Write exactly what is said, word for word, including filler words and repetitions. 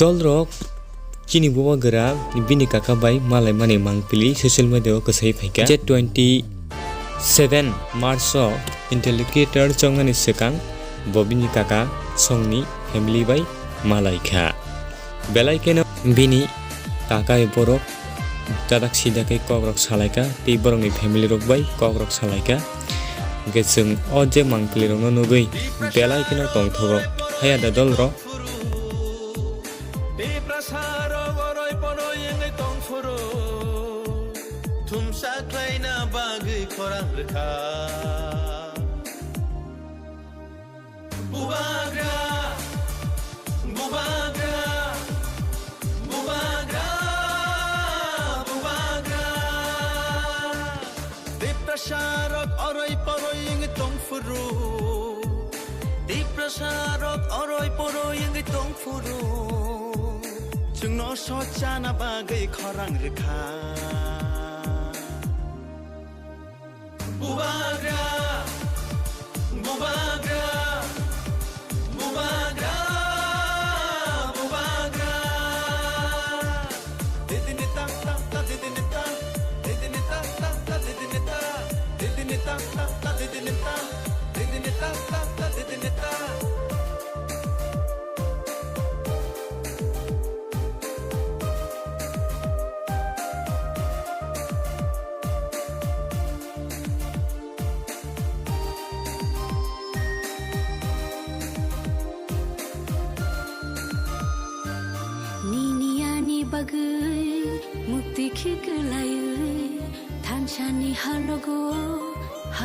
Dolrok chini bubagra bini kaka bai malaimani mangpili social media o kwsai phaikha. Je twenty seven March o interlocutor chongnani swkang bo bini kaka songni family bai malaikha. Belai kheno bini kaka bai borok chadak sida khe kokrok salaikha tei borokni family rok bai kokrok salaikha. Hwnkhe chwng o je mangpili rokno nugwi belai kheno tongthogo. Haya da dolrok. Tiprasa rok oroi poroi wngwi tongphuru, thumsa khlaina bagwi khorang rwkha. Bubagra, bubagra, bubagra, bubagra. Tiprasa rok oroi poroi wngwi tongphuru. Tiprasa rok oroi poroi wngwi tongphuru. Chwngno sochana bagwi khorang rwkha. Bubagra, bubagra, bubagra, bubagra. Didini ta, ta, ta, didini ta, didini ta, ta, ta, didini ta, didini ta, ta, ta, didini ta, didini ta, ta, ta, didini ta. Nini ani bagwi mukti khiklaiwi thansani halogo.